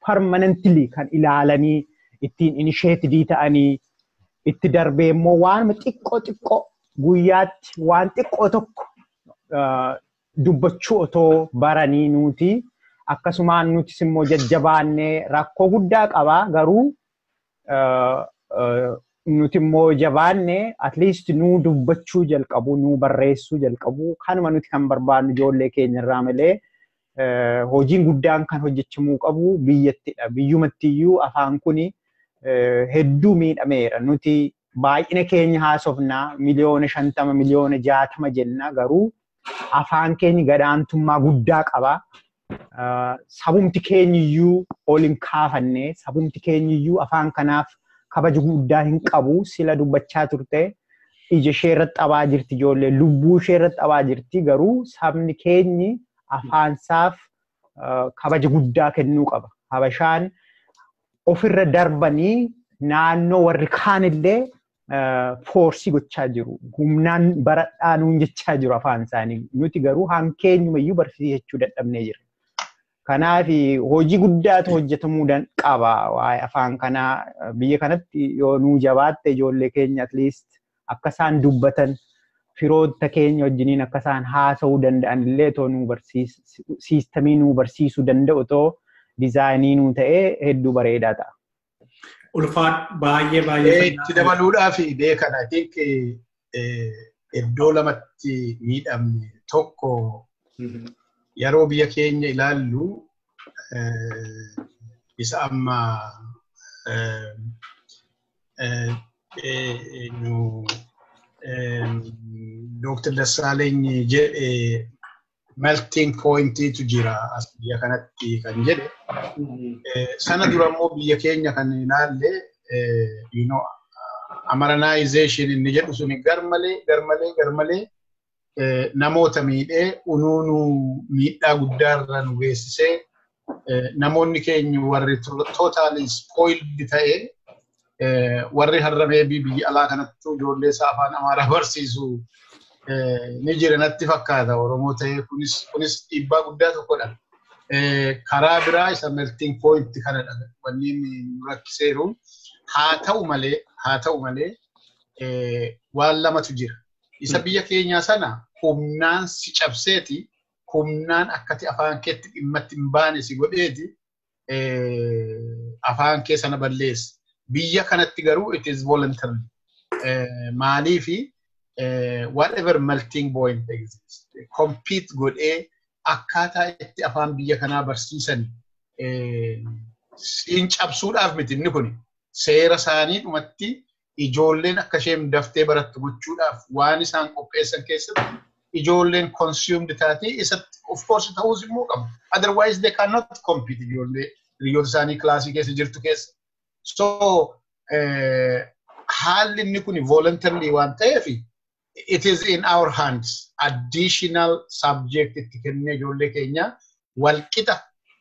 permanently kan ilaalanii ittiin initiative ta'anii, itti darbee immoo waanuma xiqqoo xiqqoo guyyaatti waan xiqqoo tokko dubbachuu otoo baranii, nuti akkasumaan nutis immoo jajjabaannee, rakkoo guddaa qabaa, garuu nuti immoo jabaannee at least nuu dubbachuu jalqabu, nuu barreessuu jalqabu. Kanuma nuti kan barbaadnu ijoollee keenya irraa malee, hojiin guddaan kan hojjechamuu qabu biyyattidha. Biyyumattiyyuu afaan kuni hedduu miidhameera. Nuti baay'ina keenya haasofnaa, 50 miliyoona, 60 miliyoona jenna, garuu afaan keenya gadaantummaa guddaa qaba. Sabumti keenyiyyuu ol hin kaafanne, sabumti keenyiyyuu afaan kanaaf kabaja guddaa hin qabu. Sila dubbachaa turte, ija ishee irratti xabaa jirti, ijoollee lubbuu ishee irratti xabaa jirti, garuu sabni keenyi afaansaaf kabaja guddaa kennuu qaba. Habashaan ofirra darbanii naannoo warri kaanillee force gochaa jiru. Humnaan baradhaa nuun jechaa jiru afaan isaanii. Nuti garuu hankeenyumayyuu barsiisachuu dadhabnee jira. Kanaaf hojii guddaatu hojjetamuu qaba. Waa'ee afaan kanaa biyya kanatti yoo nuu jabaatte, ijoollee keenya at least akka isaan dubbatan, firoota keenya wajjiniin akka isaan haasa'uu danda'an illee too nuu system nuu barsiisuu danda'u too design nuu ta'ee hedduu bareedaa ta'a. Ulfaat, baay'ee baay'ee. Itti dabaluudhaaf beekan, I think iddoo lamatti miidhamne. Tokko, yeroo biyya keenya ilaallu, isa amma nu Dr. Dassaaleeny jedhe, melting pointiitu jira as biyya kanatti kan jedhe. Sana dura immoo biyya keenya kan ilaalle, Amharanization inni jedhu suni garmalee garmalee garmalee namoota miidhee, unuunuu miidhaa guddaarra nu geessisee, namoonni keenya warri totally spoiled ta'e, warri har'a maybe biyya alaa kanattuu ijoollee isaa afaan Amaaraa barsiisu ni jira natti fakkaata, Oromoo ta'ee. Kunis dhiibbaa guddaa tokkodha. Karaa biraa isa melting point kanadha wanni nu rakkiseeru. Haa ta'u malee waan lamatu jira. Isa biyya keenyaa sana humnaan si cabseeti, humnaan akkati afaan keetti dhimmatti hin baane si godheeti, afaan kee sana balleessa. Biyya kanatti garuu it is voluntary. Maaliifi, whatever melting point exists, compete godhee akkaataa itti afaan biyya kanaa barsiisan siin cabsuudhaaf miti inni kun, seera isaanii dhumatti ijoolleen akka isheen daftee barattu gochuudhaaf waan isaan qopheessan keessatti ijoolleen consumed taatee isatti of course ta'uus immoo qabu. Otherwise they cannot compete ijoollee hiriyoota isaanii kilaasii keessa jirtu keessa. So haalli inni kun voluntarily waan ta'eef, it is in our hands. Additional subject itti kennee ijoollee keenya walqixa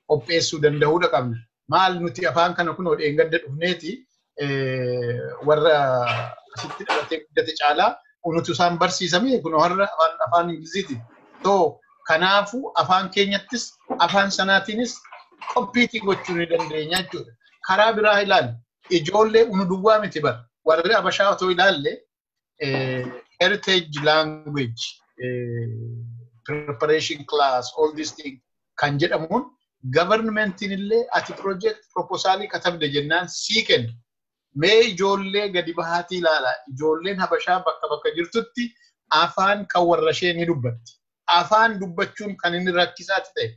qopheessuu danda'uudha qabna. Maal, nuti afaan kana kun dheengadda dhufneeti, warra asitti dhalatee guddate caalaa nuti isaan barsiisame kun har'a afaan Ingiliziiti. So kanaafuu afaan keenyattis afaan sanaatiinis compete gochuu ni dandeenya jechuudha. Karaa biraa ilaali. Ijoollee unu duwwaa miti bara. Warri Abashaa otoo ilaalle, heritage language preparation class, all these things kan jedhamuun, governmentiin illee ati project proposalii katabde jennaan sii kennu. Mee ijoollee gadi bahaatii ilaala. Ijoolleen Habashaa bakka bakka jirtutti afaan kan warra ishee ni dubbatti. Afaan dubbachuun kan inni rakkisaati ta'e.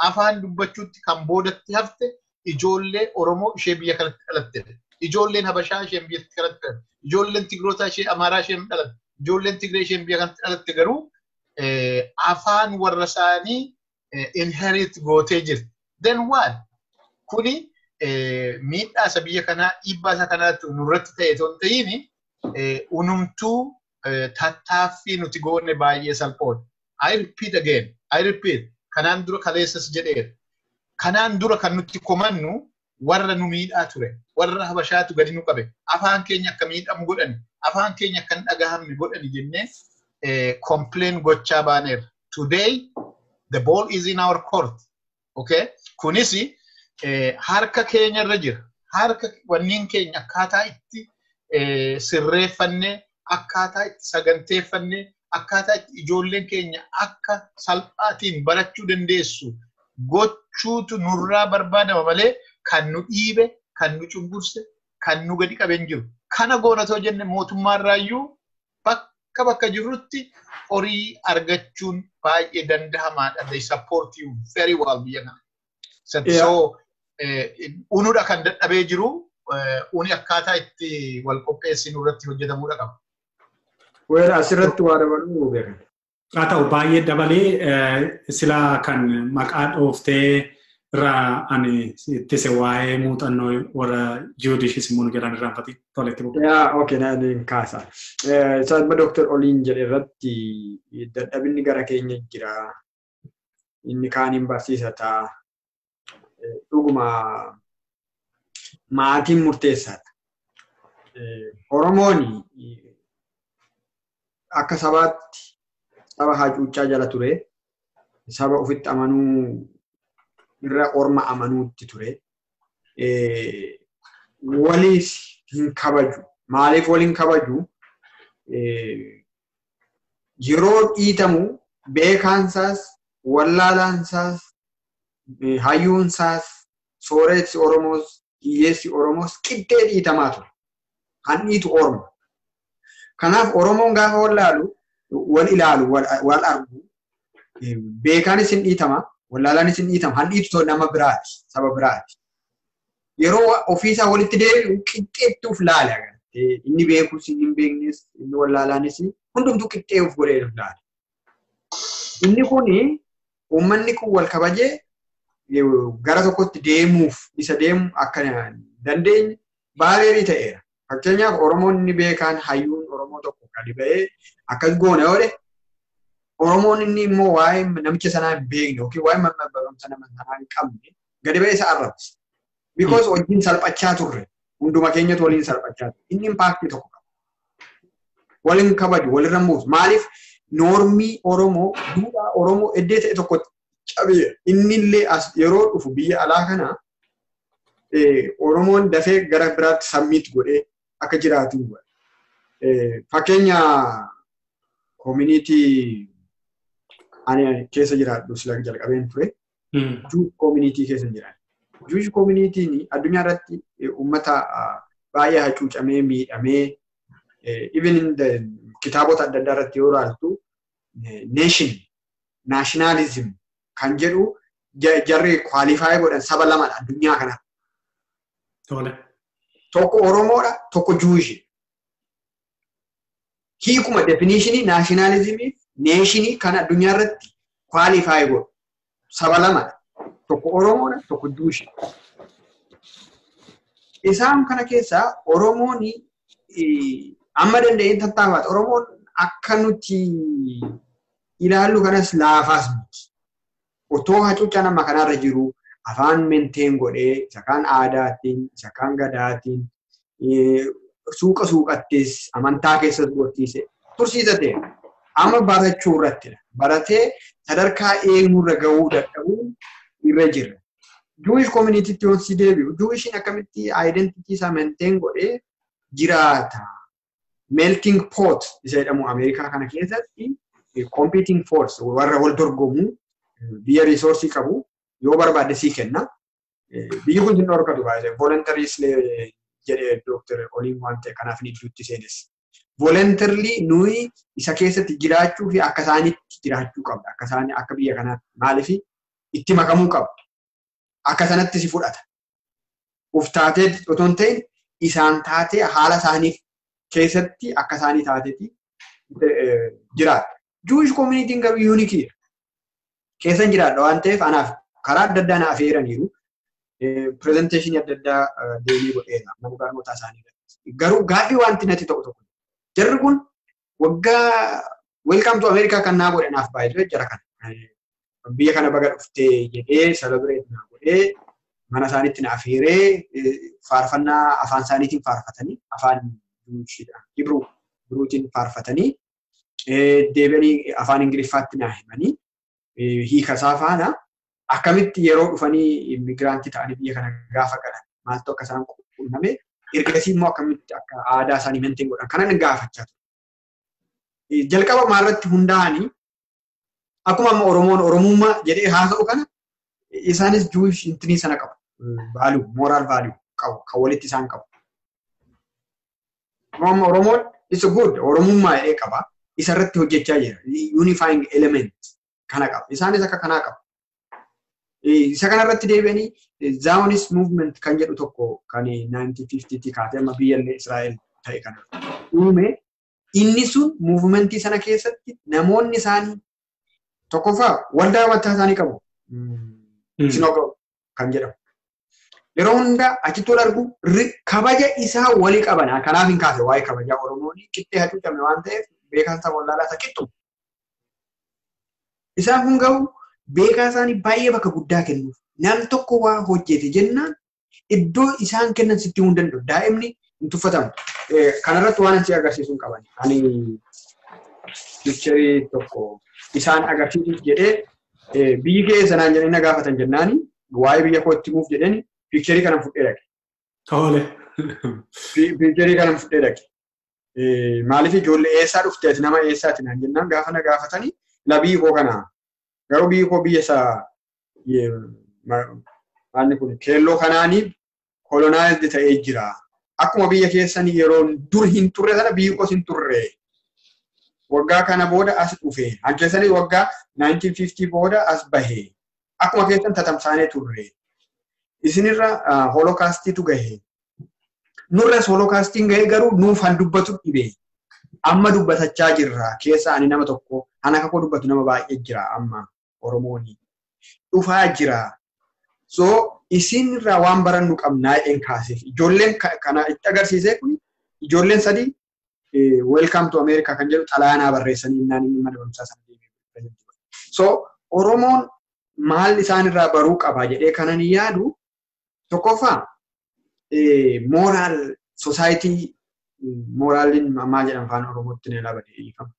Afaan dubbachuutti kan boodatti hafte. Ijoollee Oromoo ishee biyya kanatti dhalatte. Ijoolleen Habashaa isheen biyya kanatti dhalatte. Ijoolleen Tigrootaa ishee Amaaraa isheen dhalatte. Ijoolleen Tigree isheen biyya kanatti dhalatte garuu afaan warra isaanii inherit gootee jirti. Then what? Kuni miidhaa isa biyya kanaa dhiibbaa isa kanaatti nurratti ta'e otoo hin ta'in unumtuu tattaaffii nuti goone baay'ee salphoodha. I repeat again. I repeat. Kanaan dura kaleessas jedheera. Kanaan dura kan nuti komannu warra nu miidhaa ture, warra Habashaatu gadi nu qabe, afaan keenya akka miidhamu godhani, afaan keenya akka hin dhagahamne godhani jennee complain gochaa baaneerra. Today, the ball is in our court. Okay? Kunis harka keenya irra jira. Harka wanniin keenya akkaataa itti sirreeffannee, akkaataa itti saganteeffannee, akkaataa itti ijoolleen keenya akka salphaatiin barachuu dandeessu gochuutu nurraa barbaadama malee kan nu dhiibe, kan nu cunqurse, kan nu gadi qabe hin jiru. Kana goonatoo jenne mootummaarraayyuu bakka bakka jirrutti horii argachuun baay'ee danda'amaadha. They support you very well biyya kana. So unuudha kan dadhabee jiru uni akkaataa itti wal qopheessinu irratti hojjetamuudha qaba. Weera asirratti waa dabaluu beekan. Haa ta'u baay'ee dabalee silaa kan maqaa dhooftee irraa ani ittise waa'ee muuxannoo warra ji'oodishis immoo nu jedhan irraanfati toletti bu'u. Yaa okay naan kaasa. Sababa Dooktar Oliin jedhe irratti dadhabinni gara keenya jira. Inni kaaniin barsiisataa. Dhuguma maatiin murteessaadha. Oromoon akka sabaatti saba hacuuccaa jala ture, saba ofitti amanuu irra orma amanuutti ture. Waliis hin kabaju. Maaliif waliin kabaju? Yeroo dhiitamu beekaansaas, wallaalaansaas, hayyuunsaas, sooressi Oromoos, hiyyeessi Oromoos qixxee dhiitamaa ture. Kan dhiitu Orma. Kanaaf Oromoon gaafa wallaalu, wal ilaalu, wal argu, beekaanis hin dhiitama, wallaalaanis hin dhiitama, han dhiitu nama biraati, saba biraati. Yeroo ofiisaa walitti deebi'u qixxeetti uf laala. Inni beekus, inni hin beeknes, inni wallaalaanis hundumtuu qixxee uf godhee uf laala. Inni kuni uummanni kun wal kabajee gara tokkotti deemuuf isa deemu akka dandeenye bareerii ta'eera. Fakkeenyaaf Oromoon beekaan hayyuun Oromoo tokko gadi ba'ee akkas goone yoo ta'e Oromoon inni immoo waa'ee namicha sanaa hin beekne yookiin waa'ee barumsa nama sanaa hin qabne gadi ba'ee isa arrabsa. Because wajjin salphachaa turre hunduma keenyatu waliin salphachaa turre. Inni impaaktii tokko qaba. Waliin kabaju, walirra buusu. Maaliif noormii Oromoo, duudhaa Oromoo iddoo ta'e tokko cabee inni illee as yeroo dhufu biyya alaa kana Oromoon dafee gara biraatti sammiit godhee akka jiraatu godha. Fakkeenya koominiitii ani keessa jiraadhu sila jalqabeen ture. Jewish community keessa jiraadha. Jewish community'n addunyaa irratti uummata baay'ee hacuucamee miidhamee even in the kitaabota adda addaa irratti yoo ilaaltu nation nationalism kan jedhu jarri qualify godhan saba lamadha addunyaa kana. Tole. Tokko Oromoodha, tokko Jewish. Hiikuma definitionii nationalismii nationii kan addunyaa irratti qualify godhu saba lamadha. Tokko Oromoodha, tokko Jewish. Isaan kana keessaa Oromoon amma danda'een tattaafata. Oromoon akka nuti ilaallu kanas laafaas miti. Otoo hacuuccaan amma kanarra jiru afaan menteen godhee isa kaan aadaatiin, isa kaan gadaatiin, suuqa suuqattis amantaa keessas gorsiise tursiisate. Amma barachuu irrattidha. Baratee sadarkaa eenyurra gahuu dadhabuun irra jira. Jewish community yoo si deebi'u, Jewishin akkamitti identity isaa maintain godhee jiraata. Melting pot isa jedhamu Ameerikaa kana keessatti competing force warra wal dorgomu biyya resource qabu yoo barbaade sii kenna. Biyyi kun sin dhorkatu baay'ee voluntary slave jedhee Dr. Oliin waan ta'e kanaaf inni idduutti seenes. Voluntarily nuyi isa keessatti jiraachuu fi akka isaanitti jiraachuu qabda. Akka isaanii akka biyya kanaatti maaliif itti makamuu qabda. Akka sanatti si fudhata. Uf taatee otoo hin ta'in isaan taatee haala isaaniif keessatti akka isaanii taateeti jiraata. Jewish communityin garuu uniqueidha. Keessan jiraadha waan ta'eef anaaf karaa adda addaa na afeeraniiru. Presentation adda addaa deemee godheera mana barnootaa isaanii irratti. Garuu gaaffii wanti natti ta'u tokko. Jarri kun waggaa welcome to America kan naa godhe naaf baay'ee jara kana. Biyya kana baga dhuftee jedhee celebrate naa godhee mana isaaniitti na afeeree faarfannaa afaan isaaniitiin faarfatanii afaan Hebrew Hebruutiin faarfatanii deebi'anii afaan Ingiliffaatti naa himanii hiika isaa faana akkamitti yeroo dhufanii immigrantii ta'anii biyya kana gaafa galan maaltu akka isaan quunname ergasii immoo akkamitti akka aadaa isaanii maintain godhan kanan gaafachaa ture. Jalqaba maalirratti hundaa'anii akkuma amma Oromoon Oromummaa jedhee haasa'u kana isaanis Jewish intinii sana qabu. Value, moral value qabu kan walitti isaan qabu. Amma Oromoon is good Oromummaa jedhee qaba. Isarratti hojjechaa jira. Unifying element kana qaba. Isaanis akka kanaa qabu. Isa kanarratti deebi'anii Zionist movement kan jedhu tokko kan 1950tti kaatee amma biyyallee Israa'el ta'e kana uume. Inni sun movementii sana keessatti namoonni isaanii tokkoffaa waldaa mataa isaanii qabu. Synagogue kan jedhamu. Yeroo hundaa achitti wal argu kabaja isaa walii qaban. Kanaaf hin kaase waa'ee kabajaa Oromoon qixxee hacuucamne waan ta'eef beekaan isaa wallaalaa isa qixxu. Isaan kun garuu beekaa isaanii baay'ee bakka guddaa kennuuf. Nam tokko waa hojjete jennaan iddoo isaan kennan sitti himuu hin danda'u. Daa'imni hin tuffatamu. Kanarratti waan si agarsiisuu hin qaban. Ani pictureii tokko isaan agarsiisuuf jedhee biyyi kee sanaan jedhanii na gaafatan jennaani waa'ee biyya kootti himuuf jedheen pictureii kana fudhee dhaqe. Tole. Pictureii kana fudhee dhaqe. Maaliif ijoollee eessaa dhufte ati nama eessaati naan jennaan gaafa na gaafatanii la biyyi koo kana garuu biyyi koo biyya isaa maalni kun keelloo kanaanii colonized ta'ee jira. Akkuma biyya keessanii yeroo dur hin turre sana biyyi koos hin turre. Waggaa kana booda as dhufe. An keessanii waggaa 1950 booda as bahe. Akkuma keessan tatamsaanee turre. Isinirra Holocaustiitu gahe. Nurras Holocaustiin gahe garuu nuuf han dubbatu dhibe. Amma dubbatachaa jirra. Keessa ani nama tokko han akka koo dubbatu nama baay'ee jira amma Oromooni. Dhufaa jira. So isinirraa waan barannu qabnaa jedheen kaaseef. Ijoolleen kana itti agarsiisee kun ijoolleen sadii welcome to America kan jedhu xalayaa barreessanii innaan inni mana barumsaa sana deemee. So Oromoon maal isaanirraa baruu qaba jedhee kanan yaadu tokkoffaa moral society moraliin maal jedhan afaan Oromootti ni labade dhiifama.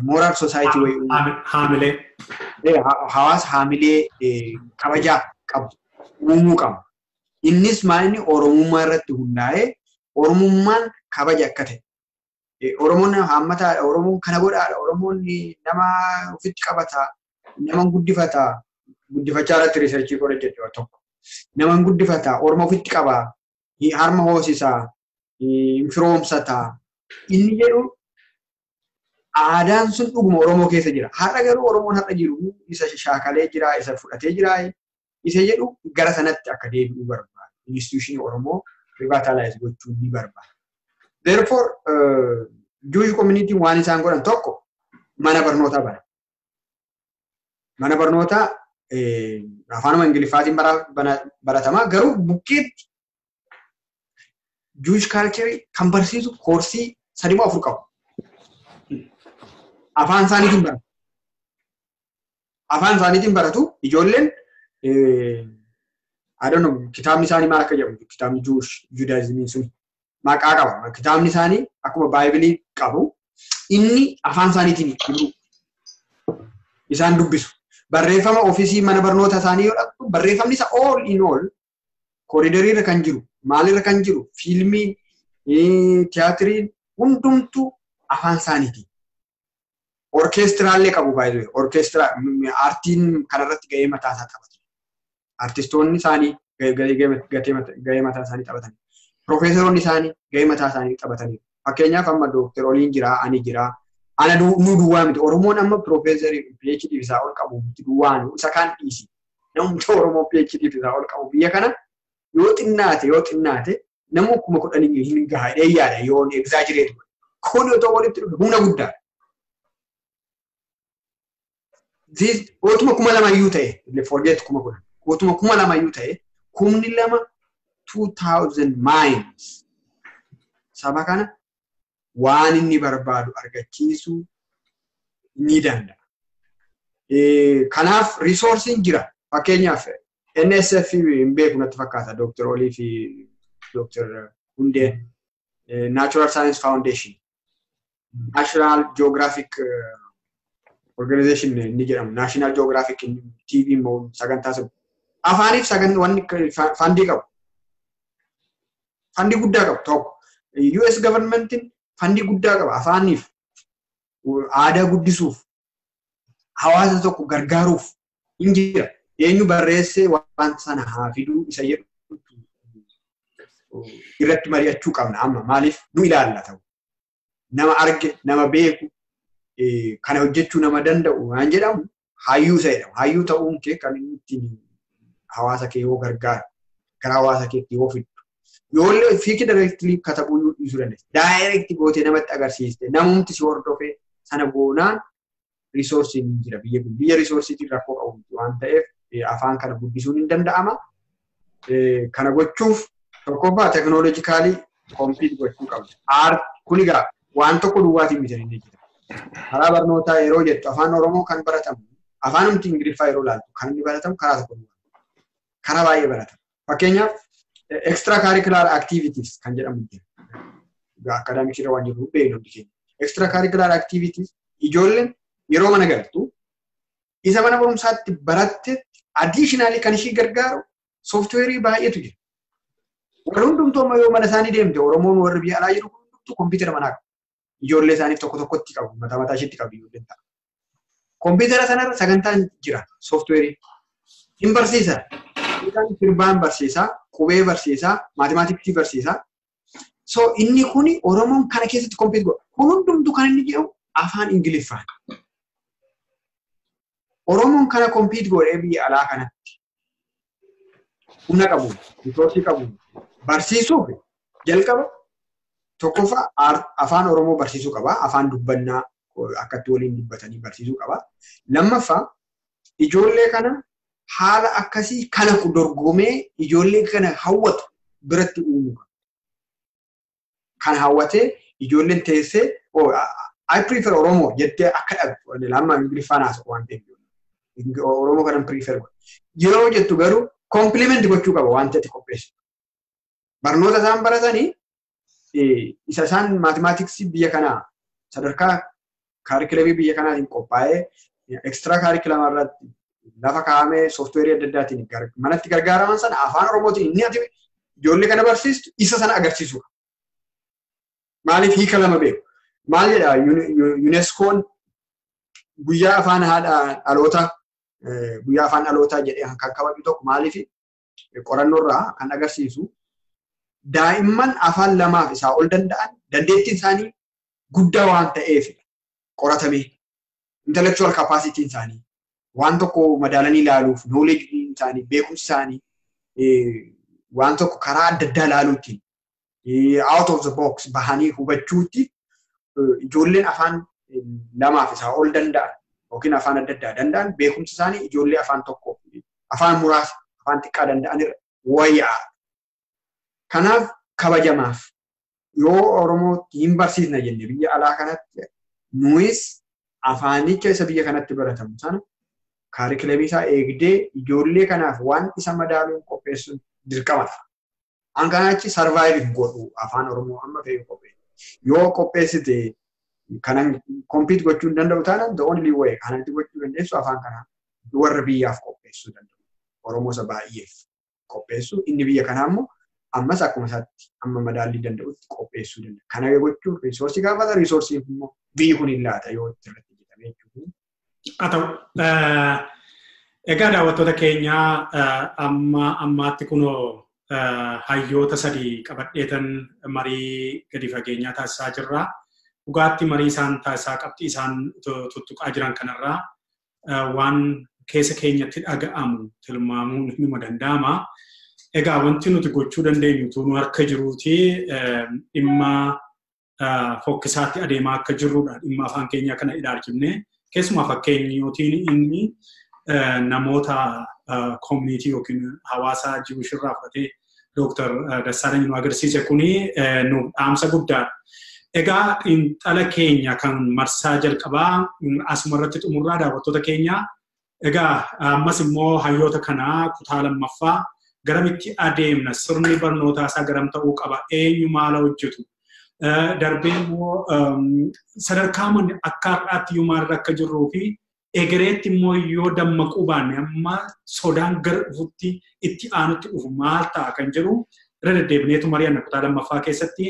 Moral society wayii. Haamilee. Hawaasa haamilee kabajaa qabu uumuu qaba. Innis maal inni Oromummaa irratti hundaa'ee Oromummaan kabaja akka ta'e. Oromoon haammataadha, Oromoon kana godhaadha, Oromoon nama ofitti qabata, nama guddifata, guddifachaa irratti researchii godha jechuudha tokko. Nama guddifata, Oromoo ofitti qaba, harma hoosisa, firoomsata. Inni jedhu aadaan sun dhuguma Oromoo keessa jira. Har'a garuu Oromoon har'a jiru isa shaakalee jira, isa fudhatee jira. Isa jedhu gara sanatti akka deebi'uu barbaada. Institutionii Oromoo revitalize gochuu ni barbaada. Therefore, Jewish community waan isaan godhan tokko mana barnootaa bana. Mana barnootaa afaanuma Ingiliffaatiin baratamaa garuu bukkeetti Jewish culture kan barsiisu koorsii 3 moo 4 qabu. Afaan isaaniitiin baratu. Afaan isaaniitiin baratu ijoolleen I don't know kitaabni isaanii maal akka jedhamu kitaabni Jewish Judaism sun maqaa qaba. Kitaabni isaanii akkuma Baayibilii qabu inni afaan isaaniitiin Hebrew isaan dubbisu. Barreeffama ofiisii mana barnoota isaanii yoo dhaqxu barreeffamni isa all in all corridorii irra kan jiru maalirra kan jiru fiilmiin tiyaatiriin hundumtuu afaan isaaniitiin. Orkeestiraallee qabu baay'ee orkeestiraa aartiin kanarratti gahee mataa isaa taphatu. Artistoonni isaanii gahee mataa isaanii taphatanii. Piroofeesaroonni isaanii gahee mataa isaanii taphatanii. Fakkeenyaaf amma Dookter Oliin jira, ani jira. Ana nu duwwaa miti. Oromoon amma piroofeesarii PhD isaa ol qabu miti duwwaa nu isa kaan dhiisi. Namni Oromoo PhD isaa ol qabu biyya kana Yoo xinnaate nama 10,000 hin gaha yaada yoo exaggerate godhe. Kun otoo walitti dhufe humna guddaadha. Otuma 2,000 iyyuu ta'e, forget 10,000. Otuma 2,000 iyyuu ta'e, 2,000 2,000 minds saba kana waan inni barbaadu argachiisuu ni danda'a. Kanaaf resourceiin jira. Fakkeenyaaf NSF hin beeku natti fakkaata Dr. Olii fi Dr. Hundeen Natural Science Foundation, National Geographic Organization inni jedhamu, National Geographic TV immoo sagantaa sun afaaniif wanni fundii qabu. Fundii guddaa qabu tokko. US governmentiin fundii guddaa qaba afaaniif, aadaa guddisuuf, hawaasa tokko gargaaruuf hin jira. Eenyu barreessee waan sana haa fiduu isa jedhu irratti mari'achuu qabna amma maaliif nu ilaalla ta'u. Nama arge, nama beeku, kana hojjechuu nama danda'u waan jedhamu hayyuu isa jedhama. Hayyuu ta'uun kee kan inni ittiin hawaasa kee yoo gargaaru, gara hawaasa keetti yoo fiddu. Yoollee fiiki directly katabuu dhiisuu dandeessa. Direct gootee namatti agarsiiste, namumti si hordofee sana goonaan resourceiin hin jira. Biyya kun biyya resourceiitiin rakkoo qabu waan ta'eef afaan kana guddisuun hin danda'ama. Kana gochuuf tokkoffaa technologically compete gochuu qabda. Kun egaa waan tokko duwwaatiin miti inni jira. Karaa barnootaa yeroo jettu afaan Oromoo kan baratamu, afaanumti Ingiliffaa yeroo ilaaltu kan inni baratamu karaa tokko duwwaa. Karaa baay'ee baratama. Fakkeenyaaf extra curricular activities kan jedhamu jira. Academics irra waan jiru beeknu hundi keenya. Extra curricular activities ijoolleen yeroo mana galtu isa mana barumsaatti baratte additionally kan ishii gargaaru softwareii baay'eetu jira. Warri hundumtuu amma yoo mana isaanii deemte Oromoon warri biyya alaa jiru hundumtuu kompiitara manaa qabu. Ijoollee isaaniif tokko tokkotti qabu, mataa mataa isheetti qabu ijoolleen ta'a. Kompiitara sanarra sagantaan jira softwareii. Hin barsiisa. Sirbaan barsiisaa, qubee barsiisaa, mathematicsii barsiisaa. So inni kuni Oromoon kana keessatti compete godha. Kun hundumtuu kan inni jedhu afaan Ingiliffaan. Oromoon kana compete godhee biyya alaa kanatti humna qabu, resourceii qabu barsiisuuf jalqaba tokkoffaa afaan Oromoo barsiisuu qaba. Afaan dubbannaa akkatti waliin dubbatanii barsiisuu qaba. Lammaffaa ijoollee kana haala akkasii kana dorgomee ijoollee kana hawwatu biratti uumuu qaba. Kan hawwatee ijoolleen teessee "I prefer Oromoo" jettee akka dhabdu lamma Ingiliffaan haasa'u waan ta'eef Oromoo kanan prefer godha. Yeroo jettu garuu complement gochuu qaba waan ta'e qopheessu. Barnoota isaan baratanii isa isaan mathematicsii biyya kanaa sadarkaa curriculumii biyya kanaatiin qophaa'ee extra curriculum irratti lafa kaa'amee softwareii adda addaatiin manatti gargaaraman sana afaan Oromootiin inni ati ijoollee kana barsiistu isa sana agarsiisudha. Maaliif hiika lama beeku? Maal jedha UNESCOon guyyaa afaan haadha dhalootaa, guyyaa afaan dhalootaa jedhee kan kabaju tokko maaliif qorannoorraa kan agarsiisu daa'imman afaan lamaaf isaa ol danda'an dandeettiin isaanii guddaa waan ta'eef qoratame intellectual capacity isaanii waan tokko madaalanii ilaaluuf knowledge isaanii beekumsi isaanii waan tokko karaa adda addaa ilaaluutiin out of the box bahanii hubachuutti ijoolleen afaan lamaaf isaa ol danda'an yookiin afaan adda addaa danda'an beekumsi isaanii ijoollee afaan tokko afaan muraasa afaan xiqqaa danda'an irra wayyaa. Kanaaf kabajamaaf yoo Oromootti hin barsiisna jenne biyya alaa kanatti nuyis afaanicha isa biyya kanatti baratamu sana curriculumii isaa eegdee ijoollee kanaaf waan isa madaaluun qopheessuun dirqama ta'a. An kanaachi survive hin godhu afaan Oromoo amma fe'u qopheessu. Yoo qopheessite kanan compete gochuu hin danda'u taanaan the only way kanatti gochuu dandeessu afaan kanaa warra biyyaaf qopheessuu danda'u. Oromoo isa baay'eef qopheessu inni biyya kanaa immoo ammas akkuma isaatti amma madaallii danda'utti qopheessuu danda'a. Kana gochuuf resourceii gaafata, resourceiin immoo biyyi kun hin laata yoo irratti hojjetame jechuudha. Haa ta'u, egaa daawwattoota keenyaa, amma ammaatti kunoo hayyoota sadii qabadheetan marii gadi fageenyaa taasisaa jirra. Dhugaatti marii isaan taasisaa qabxii isaan tuttuqaa jiran kanarraa waan keessa keenyatti dhaga'amu tilmaamuun nima danda'ama. Egaa wanti nuti gochuu dandeenyu utuu nu harka jiruuti dhimma fokkisaatti adeemaa akka jirrudha. Dhimma afaan keenyaa kana ilaalchifne keessumaa fakkeenyootiin inni namoota koominiitii yookiin hawaasa jiwishirraa fudhatee Dooktar Dassaalany nu agarsiise kuni nuuf dhaamsa guddaadha. Egaa xiinxala keenya kan marsaa jalqabaa asuma irratti xumurraa daawwattoota keenya. Egaa ammas immoo hayyoota kanaa kutaa lammaffaa garamitti adeemna, sirni barnootaa isaa garam ta'uu qaba, eenyu maala hojjetu, darbee immoo sadarkaa manni akka har'aatti iyyuu maalirra akka jirruu fi egereetti immoo yoo dammaquu baanne amma sodaan gara dhufutti itti aanutti dhufu maal ta'a kan jedhu irra deddeebineetu mari'anna kutaa lammaffaa keessatti.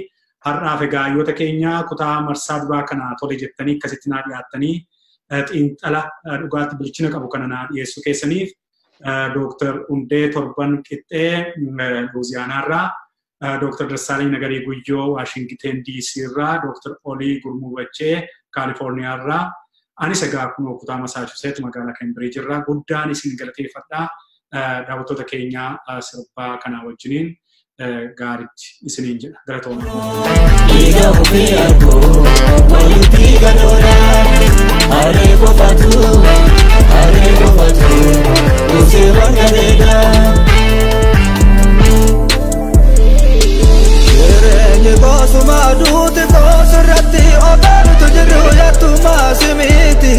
Har'aaf egaa hayyoota keenya kutaa marsaa duraa kana tole jettanii akkasitti naa dhiyaattanii xiinxala dhugaatti bilchina qabu kana naa dhiyeessuu keessaniif Dooktar Hundee Torban Qixxee Luuziyaanaarraa, Dooktar Dassaalany Nagarii Guyyoo Waashingiteen DC irraa, Dooktar Olii Gurmuu Bachee Kaalifoorniyaarraa, anis egaa kunoo kutaa Masaachuseet magaalaa Keembiriij irraa guddaan isin galateeffadha. Daawwattoota keenyaa sirbaa kanaa wajjiniin gaariitti isiniin jedha. Galatooma. Dhiiga ofii arguu walitti galoodha. Harree qofatu, harree qofatu, goseewwan gareedha. Jireenyi koosuma duuti koosirratti obeerutu jiru yattumaa simiti.